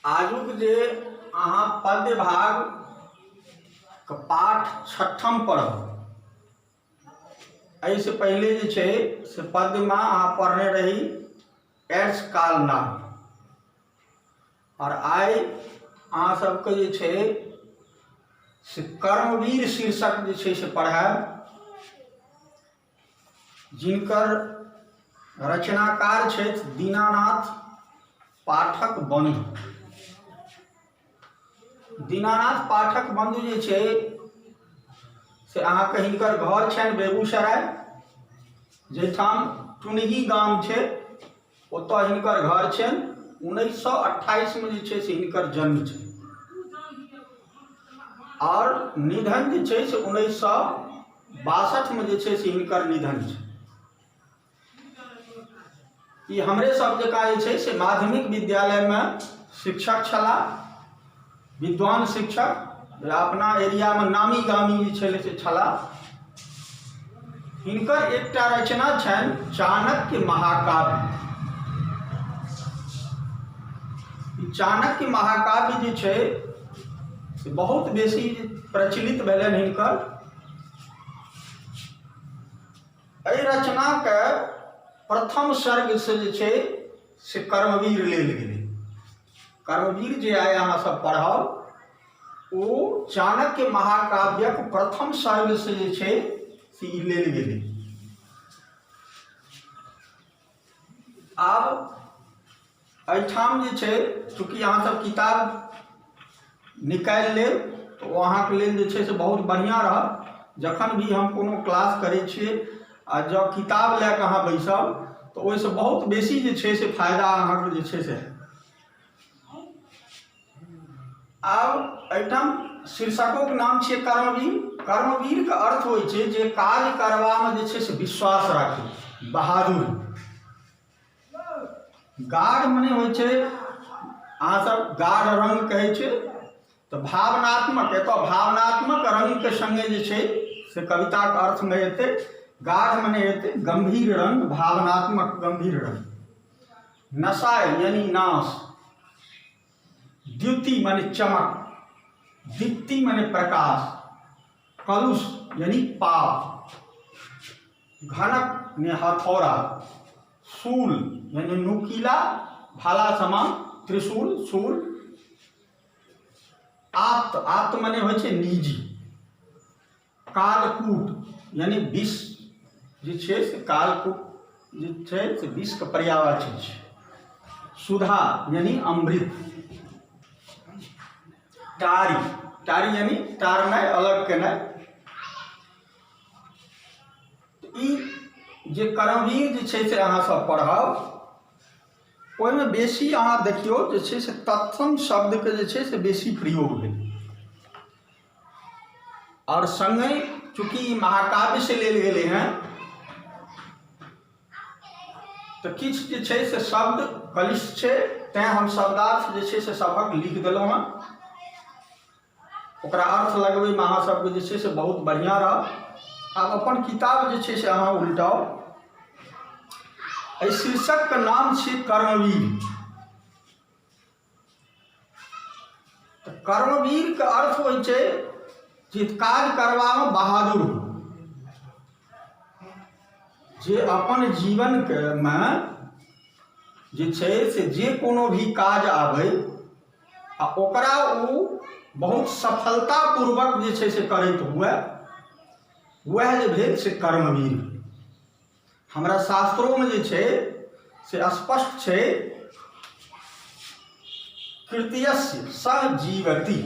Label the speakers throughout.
Speaker 1: आजुक जे अहाँ पद्य भागके पाठ छठम पढ़ब। एहिसँ पहिले जे छै से पद्यमे अहाँ पढ़ने रही एड्स काल नाम, आओर आइ अहाँ सबके जे छै से कर्मवीर शीर्षक जे छै से पढ़ायब, जिनकर रचनाकार छथि दीनानाथ पाठक बंधु। दीनानाथ पाठक बंधु जे छै से अहाँके हिनकर घर छनि बेगूसराय, जाहिठाम टुनगी गाम छै ओतऽ हिनकर घर छनि। 1928मे जे छै से हिनकर जन्म छै आओर निधन जे छै से 1962मे जे छै से हिनकर निधन छै। ई हमरे सब जकाँ जे छै से माध्यमिक विद्यालयमे शिक्षक छलाह, विद्वान शिक्षक, अपना एरियामे नामी गामी जे छलै से छलाह। हिनकर एकटा रचना छनि चाणक्य महाकाव्य। ई चाणक्य महाकाव्य जे छै से बहुत बेसी प्रचलित भेलनि हिनकर। एहि रचनाके प्रथम सर्गसँ जे छै से कर्मवीर लेल गेलै। कर्मवीर जे आइ अहाँ सब पढ़ब ओ चाणक्य महाकाव्यक प्रथम सर्गसँ जे छै से ई लेल गेलै। आब एहिठाम जे छै चूँकि अहाँसभ किताब निकालि लेब तऽ ओ अहाँके लेल जे छै से बहुत बढ़िआँ रहत। जखन भी हम कोनो क्लास करै छियै आ जँ किताब लए कऽ अहाँ बैसब तऽ ओहिसँ बहुत बेसी जे छै से फायदा अहाँके जे छै से। आब एहिठाम शीर्षकोके नाम छियै कर्मवीर। कर्मवीरके अर्थ होइ छै जे काज करबामे जे छै से विश्वास राखी, बहादुर। गाढ़ मने होइ छै, अहाँसभ गाढ़ रङ्ग कहै छै तऽ भावनात्मक, एतऽ भावनात्मक रङ्गके सङ्गे जे छै से कविताके अर्थमे एतै गाढ़ मने एतै गम्भीर रङ्ग, भावनात्मक गम्भीर रङ्ग। नशाय यानी नाश, द्युति माने चमक, दीप्ति माने प्रकाश, कलुष यानी पाप, घनक ने हथौड़ा, शूल यानी नुकीला भाला समान त्रिशूल शूल, आप्त, आप्त माने होइ छै निजी, कालकूट यानी विष जे छै से कालकूट जे छै से विषके पर्यायवाची छै, सुधा यानी अमृत, टारी, टारी यानी टारनाइ अलग केनाइ। ई जे कर्मवीर जे छै से अहाँ सब पढ़ब ओहिमे बेसी अहाँ देखियौ जे छै से तत्सम शब्दके जे छै से बेसी प्रयोग भेल। आओर सङ्गहि चूँकि ई महाकाव्यसँ लेल गेलै हेँ तऽ किछु जे छै से शब्द कलिष्ठ छै, तैँ हम शब्दार्थ जे छै से सभक लिख देलहुँ हेँ। ओकरा अर्थ लगबैमे अहाँ सबके जे छै से बहुत बढ़िआँ रहत। आब अपन किताब जे छै से अहाँ उल्टाउ। एहि शीर्षकके नाम छी कर्मवीर। तऽ कर्मवीरके अर्थ होइ छै जे काज करबामे बहादुर हो, जे अपन जीवनके मे जे छै से जे कोनो भी काज आबै आ ओकरा ओ बहुत सफलतापूर्वक जे छै से करैत हुए, वएह जे भेल से कर्मवीर। हमरा शास्त्रोमे जे छै से स्पष्ट छै, कृत्यस्य सह जीवति,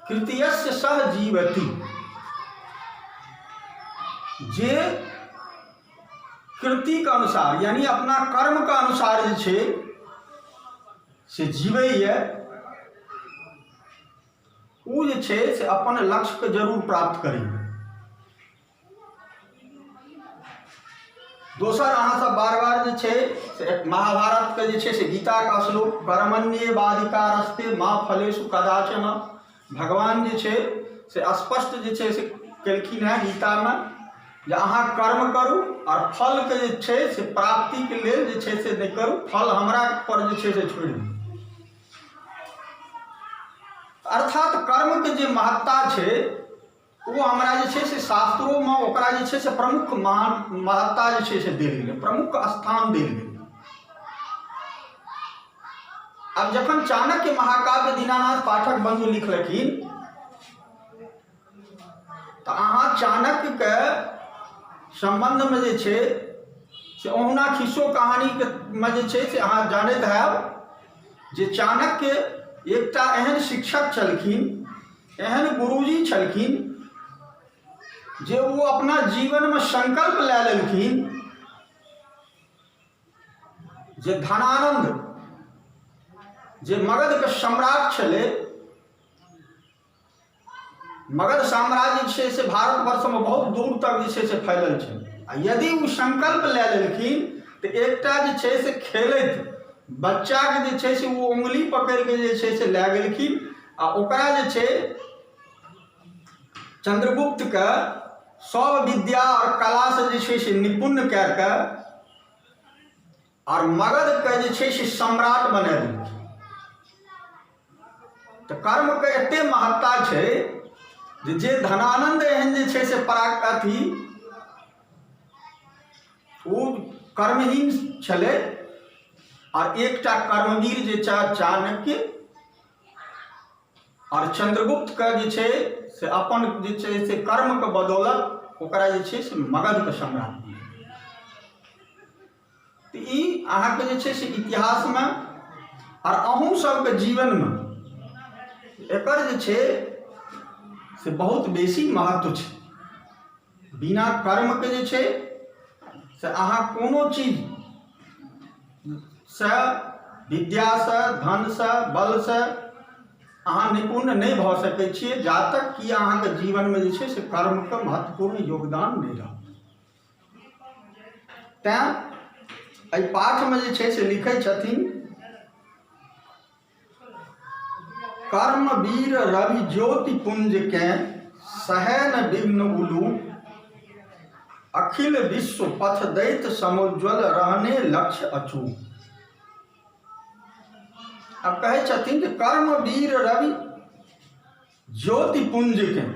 Speaker 1: कृत्यस्य सह जीवति, जे कृतिके अनुसार यानी अपना कर्मके अनुसार जे छै से जीवैए, ओ जे छै से अपन लक्ष्यके जरूर प्राप्त करैए। दोसर अहाँ सब बार बार जे छै से महाभारतके जे छै से गीताके श्लोक कर्मण्ये वाधिकारस्ते माँ फलेषु कदाचन, भगवान जे छै से स्पष्ट जे छै से केलखिन हेँ गीतामे जे अहाँ कर्म करू आओर फलके जे छै से प्राप्तिके लेल जे छै से नहि करू, फल हमरा पर जे छै से छोड़ि दियौ। अर्थात कर्मके जे महत्ता छै ओ हमरा जे छै से शास्त्रोमे ओकरा जे छै से प्रमुख महान महत्ता जे छै से देल गेलै, प्रमुख स्थान देल गेलै। आब जखन चाणक्य महाकाव्य दीनानाथ पाठक बंधु लिखलखिन तऽ अहाँ चाणक्यके सम्बन्धमे जे छै से ओहुना खिस्सो कहानीके मे जे छै से अहाँ जानैत हैब जे चाणक्य एकटा एहन शिक्षक छलखिन, एहन गुरुजी छलखिन जे ओ अपना जीवनमे संकल्प लए लेलखिन जे धनानन्द जे मगधके सम्राट छलै, मगध साम्राज्य छै से भारतवर्षमे बहुत दूर तक जे छै से फैलल छै। आ यदि ओ संकल्प लए लेलखिन तऽ एकटा जे छै से खेलैत बच्चाके जे छै से ओ उंगली पकड़िके जे छै से लए गेलखिन आ ओकरा जे छै चंद्रगुप्तके सब विद्या आओर कलासँ जे छै से निपुण कए कऽ आओर मगधके जे छै से सम्राट बना देलखिन। तऽ कर्मके एते महत्ता छै जे जे धनानन्द एहन जे छै से परा अथी ओ कर्महीन छलै आओर एकटा कर्मवीर जे चाणक्य आओर चंद्रगुप्तके जे छै से अपन जे छै से कर्मके बदौलत ओकरा जे छै से मगधके सम्राट बनेलकै। तऽ ई अहाँके जे छै से इतिहासमे आओर अहूँ सबके जीवनमे एकर जे छै से बहुत बेसी महत्व छै। बिना कर्मके जे छै से अहाँ कोनो चीज से विद्यासँ, धनसँ, बलसँ अहाँ निपुण नहि भऽ सकै छियै जा तक कि अहाँके जीवनमे जे छै से कर्मके महत्वपूर्ण योगदान नहि रहत। तैँ एहि पाठमे जे छै से लिखै छथिन कर्मवीर रवि ज्योति पुंजकेँ सहै न विघ्न उलू, अखिल विश्व पथ दैत समुज्ज्वल रहने लक्ष्य अचूक। आब कहै छथिन जे कर्मवीर रवि ज्योति पुंजकेँ,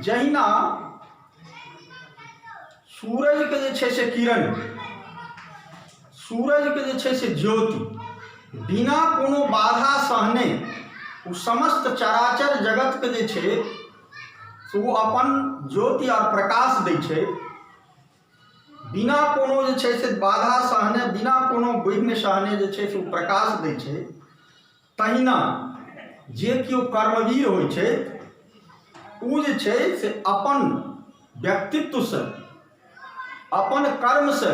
Speaker 1: जहिना सूरजके जे छै से किरण, सूरजके जे छै से ज्योति बिना कोनो बाधा सहने ओ समस्त चराचर जगतके जे छै से ओ अपन ज्योति आओर प्रकाश दै छै, बिना कोनो जे छै से बाधा सहने, बिना कोनो विघ्न सहने जे छै से ओ प्रकाश दै छै, तहिना जे केओ कर्मवीर होइ छै ओ जे छै से अपन व्यक्तित्वसँ, अपन कर्मसँ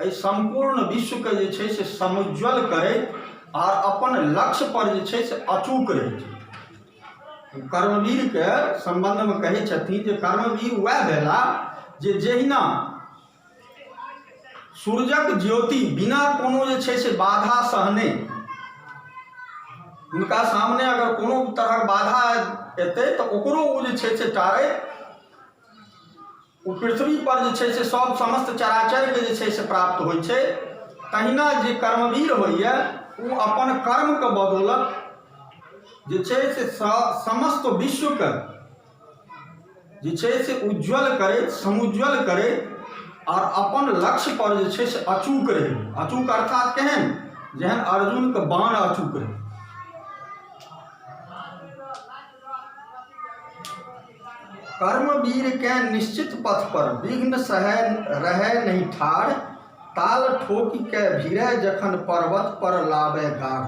Speaker 1: एहि सम्पूर्ण विश्वके जे छै से समुज्ज्वल करैत आर अपन लक्ष्यपर जे छै से अचूक रहै छै। कर्मवीरके सम्बन्धमे कहै छथिन जे कर्मवीर वएह भेला जे जहिना सूरजक ज्योति बिना कोनो जे छै से बाधा सहने हुनका सामने अगर कोनो तरहक बाधा एतै तऽ ओकरो ओ जे छै से टारैत ओ पृथ्वी पर जे छै से सब समस्त चराचरके जे छै से प्राप्त होइ छै, तहिना जे कर्मवीर होइए ओ अपन कर्मके बदौलत जे छै से समस्त विश्वके जे छै से उज्ज्वल करैत, समुज्ज्वल करैत आओर अपन लक्ष्य पर जे छै से अचूक रहै। अचूक अर्थात केहन? जेहन अर्जुनके बाण अचूक रहै। कर्मवीरकेँ निश्चित पथ पर विघ्न सहै रहै नहि ठाढ़, ताल ठोकि कए भिड़ै जखन पर्वत पर लाबै गाढ़।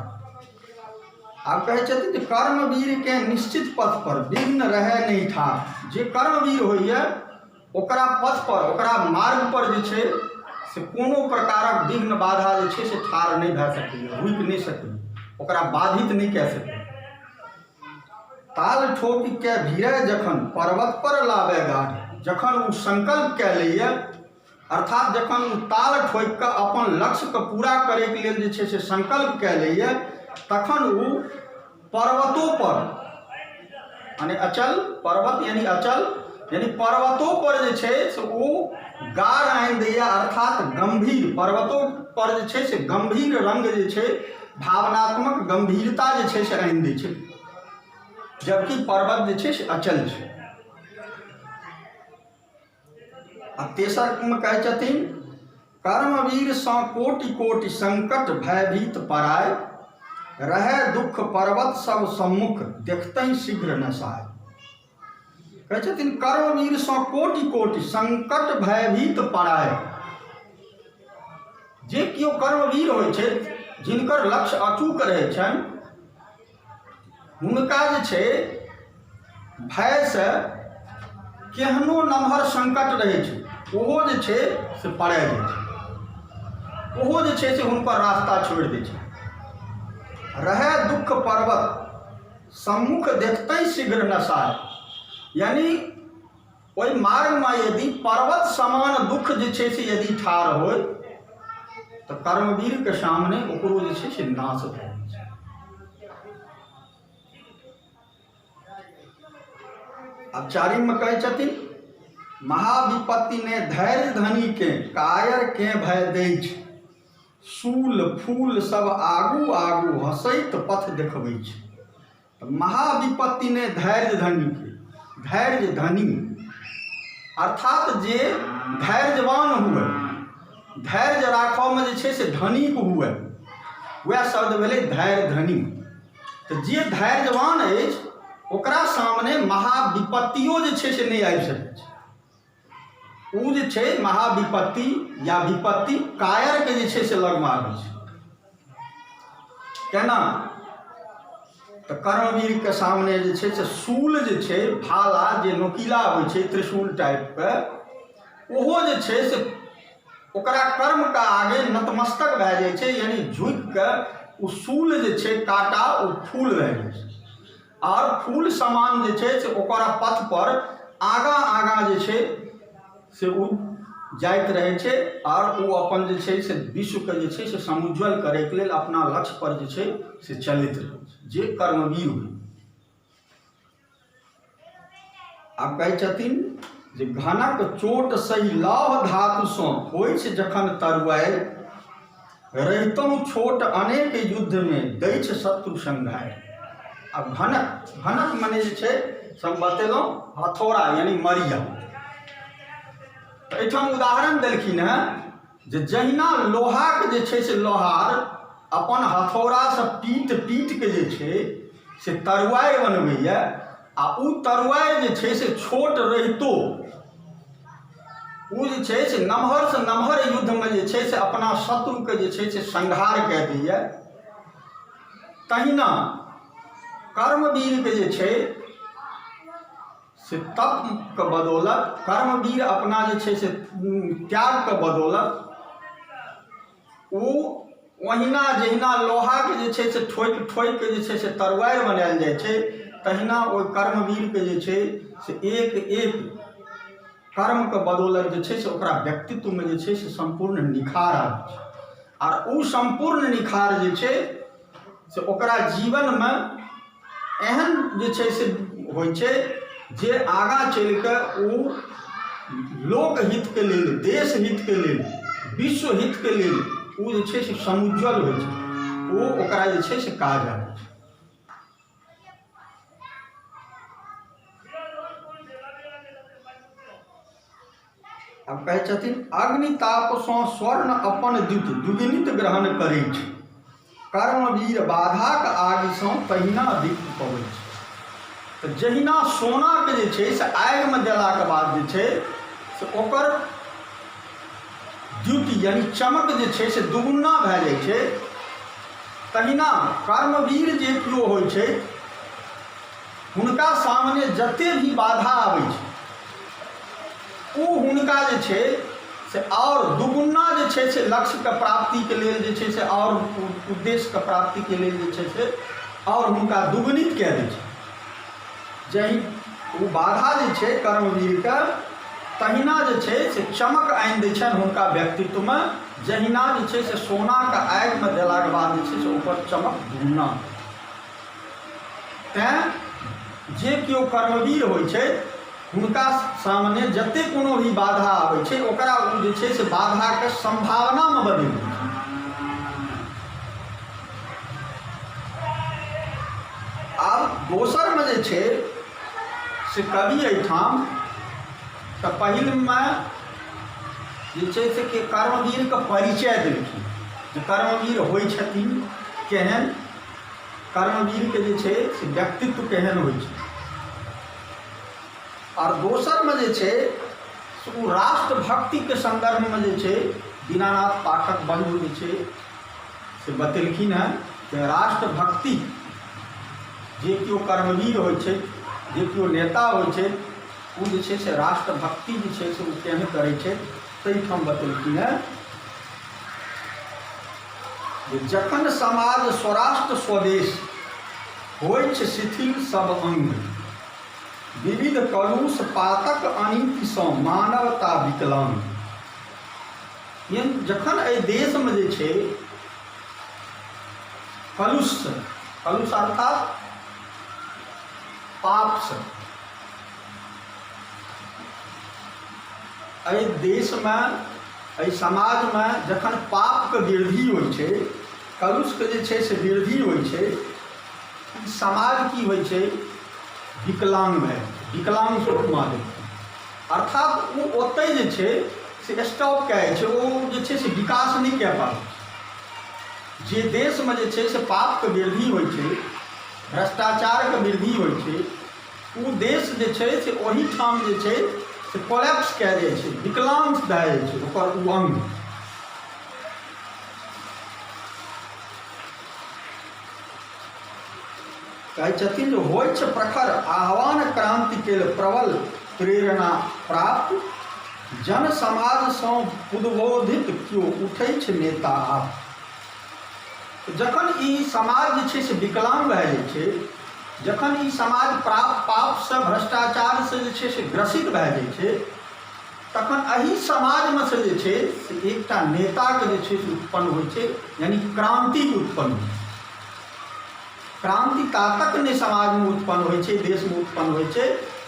Speaker 1: आब कहै छथिन जे कर्मवीरकेँ निश्चित पथ पर विघ्न रहै नहि ठाढ़। जे कर्मवीर होइए ओकरा पथ पर, ओकरा मार्ग पर जे छै से कोनो प्रकारक विघ्न बाधा जे छै से ठाढ़ नहि भए सकैए, रुकि नहि सकैए, ओकरा बाधित नहि कए सकैए। ताल ठोकि कए भिड़ै जखन पर्वत पर लाबै गाढ़। जखन ओ संकल्प कए लैए, अर्थात जखन ओ ताल ठोकि कऽ अपन लक्ष्यके पूरा करैके लेल जे छै से संकल्प कए लैए, तखन ओ पर्वतो पर, यानी अचल पर्वत यानी अचल यानी पर्वतो पर जे छै से ओ गाढ़ आनि दैए, अर्थात गम्भीर पर्वतो पर जे छै से गम्भीर रङ्ग जे छै, भावनात्मक गम्भीरता जे छै से आनि दै छै, जबकि पर्वत जे छै से अचल छै। आ तेसरमे कहै छथिन, कर्मवीरसँ कोटि कोटि संकट भयभीत पराय, रहै दुख पर्वत सब सम्मुख देखतहि शीघ्र नसाय। कहै छथिन कर्मवीरसँ कोटि कोटि संकट भयभीत पराय। जे केओ कर्मवीर होइ छै, जिनकर लक्ष्य अचूक रहै छनि, हुनका जे छै भयसँ केहनो नमहर सङ्कट रहै छै, ओहो जे छै से पड़ाय जाइ छै, ओहो जे छै से हुनकर रास्ता छोड़ि दै छै। रहै दुःख पर्वत सम्मुख देखतै शीघ्र नसाय, यानि ओहि मार्गमे यदि पर्वत समान दुःख जे छै से यदि ठाढ़ होय, तऽ कर्मवीरके सामने ओकरो जे छै से नाश भए जाइ छै। आब चारिममे कहै छथिन, महाविपत्ति ने धैर्य धनीके कायर के भय दै छै, शूल फूल सब आगू आगू हँसैत पथ देखबै छै। तऽ महाविपत्ति ने धैर्य धनीके, धैर्य धनी अर्थात जे धैर्यवान हुए, धैर्य राखऽमे जे छै से धनिक हुए, वएह शब्द भेलै धैर्य धनी। तऽ जे धैर्यवान अछि ओकरा सामने महाविपत्तियो जे छै से नहि आबि सकै छै। ओ जे छै महाविपत्ति या विपत्ति कायरके जे छै से लगमे आबै छै। केना? तऽ कर्मवीरके सामने जे छै से शूल जे छै, भाला जे नोकीला होइ छै त्रिशूल टाइपके, ओहो जे छै से ओकरा कर्मके आगे नतमस्तक भए जाइ छै, यानि झुकि कऽ ओ शूल जे छै काँटा ओ फूल भए जाइ छै, आओर फूल समान जे छै से ओकरा पथपर आगाँ आगाँ जे छै से ओ जाइत रहै छै, आओर ओ अपन जे छै से विश्वके जे छै से समुज्ज्वल करैके लेल अपना लक्ष्यपर जे छै से चलैत रहै छै, जे कर्मवीर होइ। आब कहै छथिन जे घनक चोट सही लौह धातुसँ होइ छै जखन तरुआरि, रहितहुँ छोट अनेक युद्धमे दै छै शत्रु संघारि। आब घनक, घनक मने जे छै से हम बतेलहुँ हथौड़ा यानि मरिया। एहिठाम उदाहरण देलखिन हेँ जे जहिना लोहाके जे छै से लोहार अपन हथौड़ासँ पीट पीटके जे छै से तरुआरि बनबैए, आ ओ तरुआरि जे छै से छोट रहितो ओ जे छै से नमहरसँ नमहर युद्धमे जे छै से अपना शत्रुके जे छै से संहार कए दैए, तहिना कर्मवीरके जे छै से तपके बदौलत, कर्मवीर अपना जे छै से त्यागके बदौलत ओ ओहिना जहिना लोहाके जे छै से ठोकि ठोकिके जे छै से तरुआरि बनायल जाइ छै, तहिना ओहि कर्मवीरके जे छै से एक एक कर्मके बदौलत जे छै से ओकरा व्यक्तित्वमे जे छै से सम्पूर्ण निखार आबै छै, आर ओ सम्पूर्ण निखार जे छै से ओकरा जीवनमे एहन जे छै से होइ छै जे आगाँ चलि कऽ ओ लोकहितके लेल, देश हितके लेल, विश्व हितके लेल ओ जे छै से समुज्ज्वल होइ छै, ओ ओकरा जे छै से काज आबै छै। आब कहै छथिन, अग्नितापसँ स्वर्ण अपन द्युति द्विगुणित ग्रहण करैछ, कर्मवीर बाधाक आगिसँ तहिना दीप्त पबैछ। तऽ जहिना सोनाके जे छै से आगिमे देलाके बाद जे छै से ओकर द्युति यानि चमक जे छै से दुगुना भए जाइ छै, तहिना कर्मवीर जे केओ होइ छै हुनका सामने जते भी बाधा आबै छै ओ हुनका जे छै से आओर दुगुना जे छै से लक्ष्यके प्राप्तिके लेल जे छै से आओर उद्देश्यके प्राप्तिके लेल जे छै से आओर हुनका दुगुनित कए दै छै। जहि ओ बाधा जे छै कर्मवीरके तहिना जे छै से चमक आनि दै छनि हुनका व्यक्तित्वमे, जहिना जे छै से सोनाके आगिमे देलाके बाद जे छै से ओकर चमक दुगुना। तैँ जे केओ कर्मवीर होइ छै हुनका सामने जते कोनो भी बाधा आबै छै ओकरा ओ जे छै से बाधाके सम्भावनामे बदलि दै छै। आब दोसरमे जे छै से कवि एहिठाम तऽ पहिलमे जे छै से कि कर्मवीरके परिचय देलखिन जे कर्मवीर होइ छथिन केहन, कर्मवीरके जे छै से व्यक्तित्व केहन होइ छै। आओर दोसरमे जे छै से ओ राष्ट्रभक्तिके सन्दर्भमे जे छै दीनानाथ पाठक बन्धु जे छै से बतेलखिन हेँ जे राष्ट्रभक्ति जे केओ कर्मवीर होइ छै, जे केओ नेता होइ छै, ओ जे छै से राष्ट्रभक्ति जे छै से ओ केहन करै छै ताहिठाम बतेलखिन हेँ जे जखन समाज स्वराष्ट्र स्वदेश होइछ शिथिल सब अंग, विविध कलुष पातक अनीतिसँ मानवता विकलांग। जखन एहि देशमे जे छै कलुषसँ, कलुष अर्थात पापसँ, एहि देशमे एहि समाजमे जखन पापके वृद्धि होइ छै, कलुषके जे छै से वृद्धि होइ छै, ई समाज की होइ छै विकलांग भए जाइ छै, विकलांग स्वरूपमे आबै छै। अर्थात ओ ओतहि जे छै से स्टॉप कए जाइ छै, ओ जे छै से विकास नहि कए पाबै छै। जे देशमे जे छै से पापके वृद्धि होइ छै, भ्रष्टाचारके वृद्धि होइ छै, ओ देश जे छै से ओहिठाम जे छै से कोलैप्स कए जाइ छै, विकलांग भए जाइ छै ओकर ओ अंग। कहै छथिन जे होइछ प्रखर आह्वान क्रांति के प्रबल प्रेरणा प्राप्त, जन समाजसँ उद्बोधित केओ उठैछ नेता आप। जखन ई समाज जे छै से विकलांग भए जाइ छै, जखन ई समाज प्राप्त पापसँ भ्रष्टाचारसँ जे छै से ग्रसित भए जाइ छै, तखन एहि समाजमे से जे छै से एकटा नेताके जे छै से उत्पन्न होइ छै, यानि क्रान्तिके उत्पन्न होइ छै। क्रान्ति तातक नहि समाजमे उत्पन्न होइ छै, देशमे उत्पन्न होइ छै,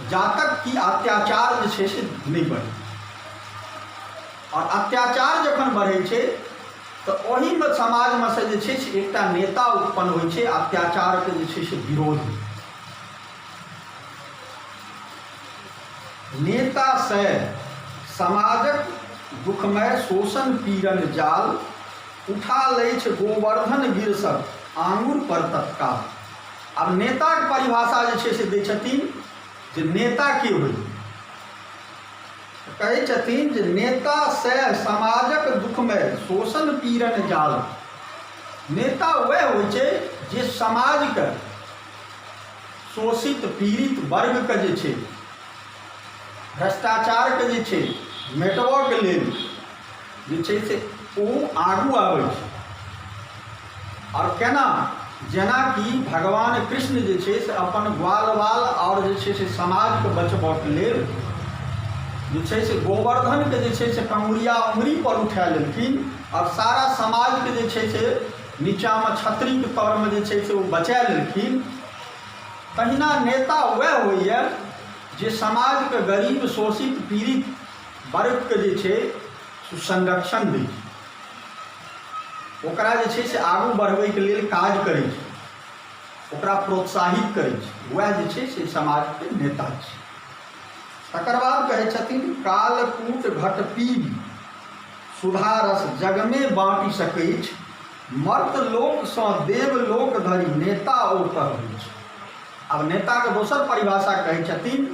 Speaker 1: जातक की अत्याचार जे छै से नहि बढ़ै छै। आओर अत्याचार जखन बढ़ै छै तऽ ओहिमे समाजमे से जे छै से एकटा नेता उत्पन्न होइ छै अत्याचारके जे छै से विरोध। नेता से समाजक दुखमय शोषण पीड़न जाल उठा लैछ गोवर्धन गिरसक आंगुर पर तत्काल। आब नेताके परिभाषा जे छै से दै छथिन जे नेता के होइ। कहै छथिन जे नेता से समाजक दुखमे शोषण पीड़न जाल, नेता वएह होइ छै जे समाजके शोषित पीड़ित वर्गके जे छै भ्रष्टाचारके जे छै मेटबऽके लेल जे छै से ओ आगू आबै छै। आओर केना, जेनाकि भगवान कृष्ण जे छै से अपन ग्वाल बाल आओर जे छै से समाजके बचबऽके लेल जे छै से गोवर्धनके जे छै से कंगुरिया उंगरीपर उठा लेलखिन आओर सारा समाजके जे छै से नीचाँमे छतरीके तरमे जे छै से ओ बचा लेलखिन। तहिना नेता वएह होइए जे समाजके गरीब शोषित पीड़ित वर्गके जे छै से संरक्षण दै छै, ओकरा जे छै से आगू बढ़बैके लेल काज करै छै, ओकरा प्रोत्साहित करै छै, वएह जे छै से समाजके नेता छै। तकर बाद कहै छथिन कालकूट घट पीबी सुधारस जगमे बाँटि सकैछ, मर्त लोकसँ देवलोक धरि नेता ओ कहबैछ। आब नेताके दोसर परिभाषा कहै छथिन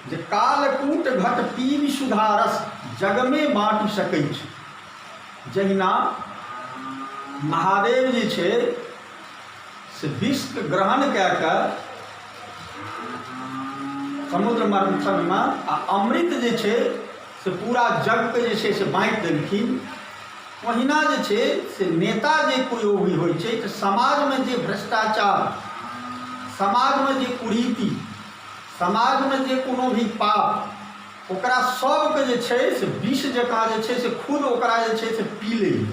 Speaker 1: जे कालकूट घट पीबि सुधारस जगमे बाँटि सकैछ। जहिना महादेव जे छै से विषके ग्रहण कए कऽ समुद्र मंथनमे आ अमृत जे छै से पूरा जगके जे छै से बाँटि देलखिन, ओहिना जे छै से नेता जे कोइ भी होइ छै तऽ समाजमे जे भ्रष्टाचार, समाजमे जे कुरीति, समाजमे जे कोनो भी पाप, ओकरा सबके जे छै से विष जकाँ जे छै से खुद ओकरा जे छै से पी लैए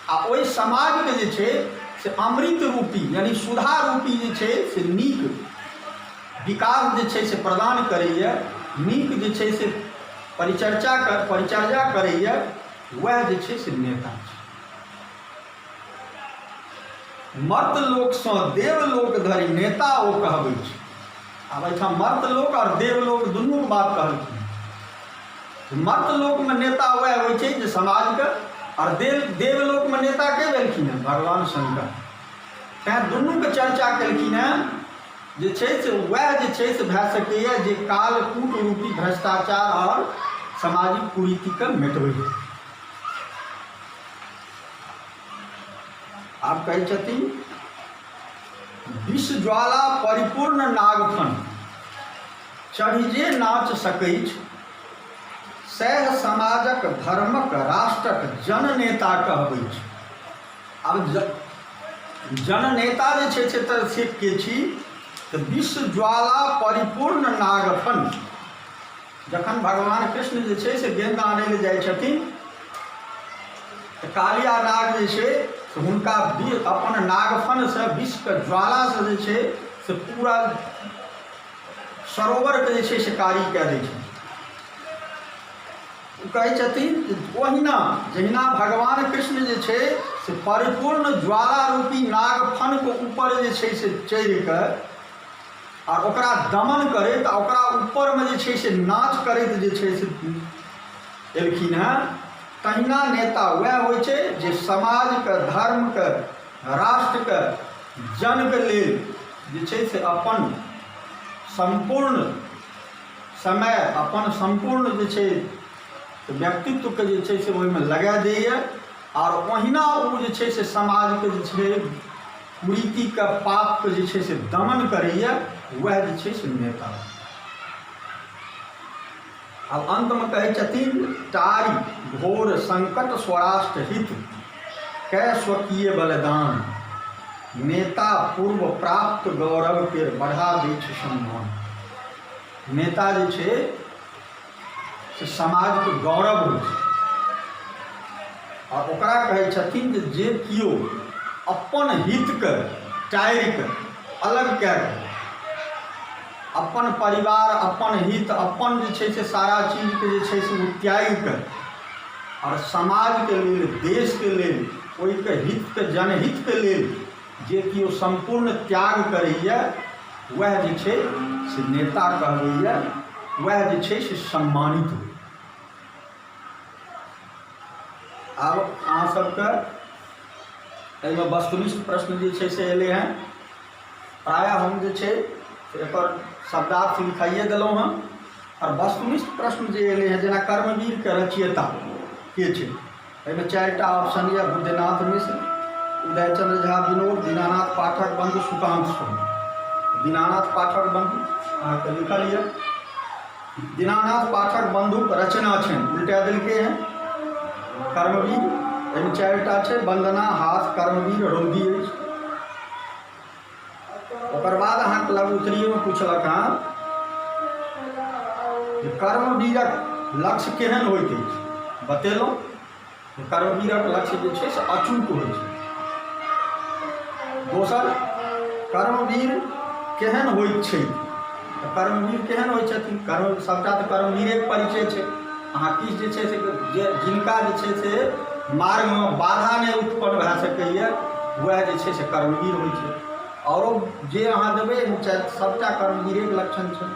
Speaker 1: आ ओहि समाजके जे छै से अमृत रूपी यानि सुधा रूपी जे छै से नीक विकास जे छै से प्रदान करैए। नीक जे छै से परिचर्चा कर परिचर्या करैए, वएह जे छै से नेता छै। मर्त लोकसँ देवलोक धरि नेता ओ कहबै छै। आब एहिठाम मर्त लोक आओर देवलोक दुनूके बात कहलखिन। मर्त लोकमे नेता वएह होइ छै जे समाजके, आओर देवलोकमे नेता के भेलखिन हेँ? भगवान शंकर। तैँ दुनूके चर्चा केलखिन हेँ। जे छै से वएह जे छै से भए सकैए जे कालकूट रूपी भ्रष्टाचार आओर सामाजिक कुरीतिके मेटबै। आब कहै छथिन, विष ज्वाला परिपूर्ण नागफन चढ़ि जे नाच सकैछ, सएह समाजक, धर्मक, राष्ट्रक जननेता कहबै छै। आब जननेता जे छै से तऽ से के छी? तऽ विष ज्वाला परिपूर्ण नागफन। जखन भगवान कृष्ण जे छै से गेन्द आनै लए जाइ छथिन, तऽ कालिया नाग जे छै से हुनका अपन नागफनसँ, विषके ज्वालासँ जे छै से पूरा सरोवरके जे छै से कारी कए दै छै। ओ कहै छथिन, ओहिना जहिना भगवान कृष्ण जे छै से परिपूर्ण ज्वाला रूपी नागफनके ऊपर जे छै से चढ़ि कऽ आ ओकरा दमन करैत आ ओकरा ऊपरमे जे छै से नाच करैत जे छै से एलखिन हेँ, तहिना नेता वएह होइ छै जे समाजके, धर्मके, राष्ट्रके, जनके लेल जे छै से अपन सम्पूर्ण समय, अपन सम्पूर्ण जे छै व्यक्तित्वके जे छै से ओहिमे लगा दैए आओर ओहिना ओ जे छै से समाजके जे छै कुरीतिके, पापके जे छै से दमन करैए, वएह जे छै से नेता। आब अन्तमे कहै छथिन, टारि घोर संकट स्वराष्ट्र हित कै स्वकीय बलिदान, नेता पूर्व प्राप्त गौरव के बढ़ा दै छै सम्मान। नेता जे छै से समाजके गौरव होइ छै। आ ओकरा कहै छथिन जे जे केओ अपन हितके टारि कऽ, अलग कए कऽ, अपन परिवार, अपन हित, अपन जे छै से सारा चीजके जे छै से ओ त्यागि कऽ आओर समाजके लेल, देशके लेल, ओहिके हितके, जनहितके लेल जे केओ सम्पूर्ण त्याग करैए, वएह जे छै से नेता कहबैए, वएह जे छै से सम्मानित होइ। आब अहाँ सबके एहिमे वस्तुनिष्ठ प्रश्न जे छै से एलै हँ। प्रायः हम जे छै से एकर शब्दार्थ लिखाइए देलहुँ हँ। आओर वस्तुनिष्ठ प्रश्न जे एलै हँ, जेना कर्मवीरके रचयिता के छै? एहिमे चारिटा ऑप्शन यऽ: बुद्धनाथ मिश्र, उदयचंद्र झा विनोद, दीनानाथ पाठक बंधु, सुकांत सोम। दीनानाथ पाठक बंधु अहाँके लिखल यऽ। दीनानाथ पाठक बंधुके रचना छनि, उल्टा देलकै हँ, कर्मवीर। एहिमे चारिटा छै: वंदना, हाथ, कर्मवीर, रौदी अछि। ओकर बाद अहाँके लघु उत्तरीयमे पुछलक हँ जे कर्मवीरक लक्ष्य केहन होइत अछि? बतेलहुँ, कर्मवीरक लक्ष्य जे छै से अचूक होइ छै। दोसर, कर्मवीर केहन होइत छै? तऽ कर्मवीर केहन होइ छथिन? कर्म सभटा तऽ कर्मवीरेके परिचय छै। अहाँ किछु जे छै से जे जिनका जे छै से मार्गमे बाधा नहि उत्पन्न भए सकैए, वएह जे छै से कर्मवीर होइ छै। आओरो जे अहाँ देबै, सभटा कर्मवीरेके लक्षण छै।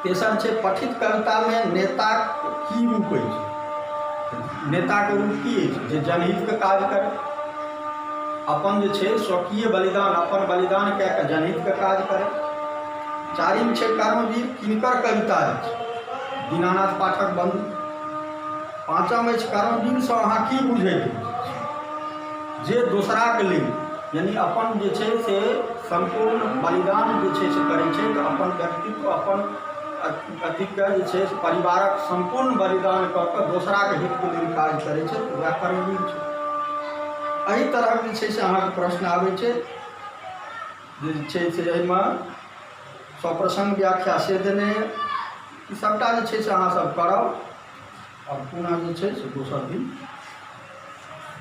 Speaker 1: तेसर छै, पठित कवितामे नेताक की रूप अछि? नेताके रूप की अछि? जे जनहितके काज करै, अपन जे छै स्वकीय बलिदान, अपन बलिदान कए कऽ जनहितके काज करै। चारिम छै, कर्मवीर किनकर कविता अछि? दीनानाथ पाठक बंधु। पाँचम अछि, कर्मवीरसँ अहाँ की बुझैत जे दोसराके लेल, यानि अपन जे छै से सम्पूर्ण बलिदान जे छै से करै छै, तऽ अपन व्यक्तित्व, अपन अथीके जे छै से परिवारक सम्पूर्ण बलिदान कऽ कऽ दोसराके हितके लेल काज करै छै, तऽ वएह कर्मवीर छै। एहि तरहक जे छै से अहाँके प्रश्न आबै छै। जे छै से एहिमे सप्रसङ्ग व्याख्या से देने यऽ। ई सभटा जे छै से अहाँसभ करब आओर पुनः जे छै से दोसर दिन।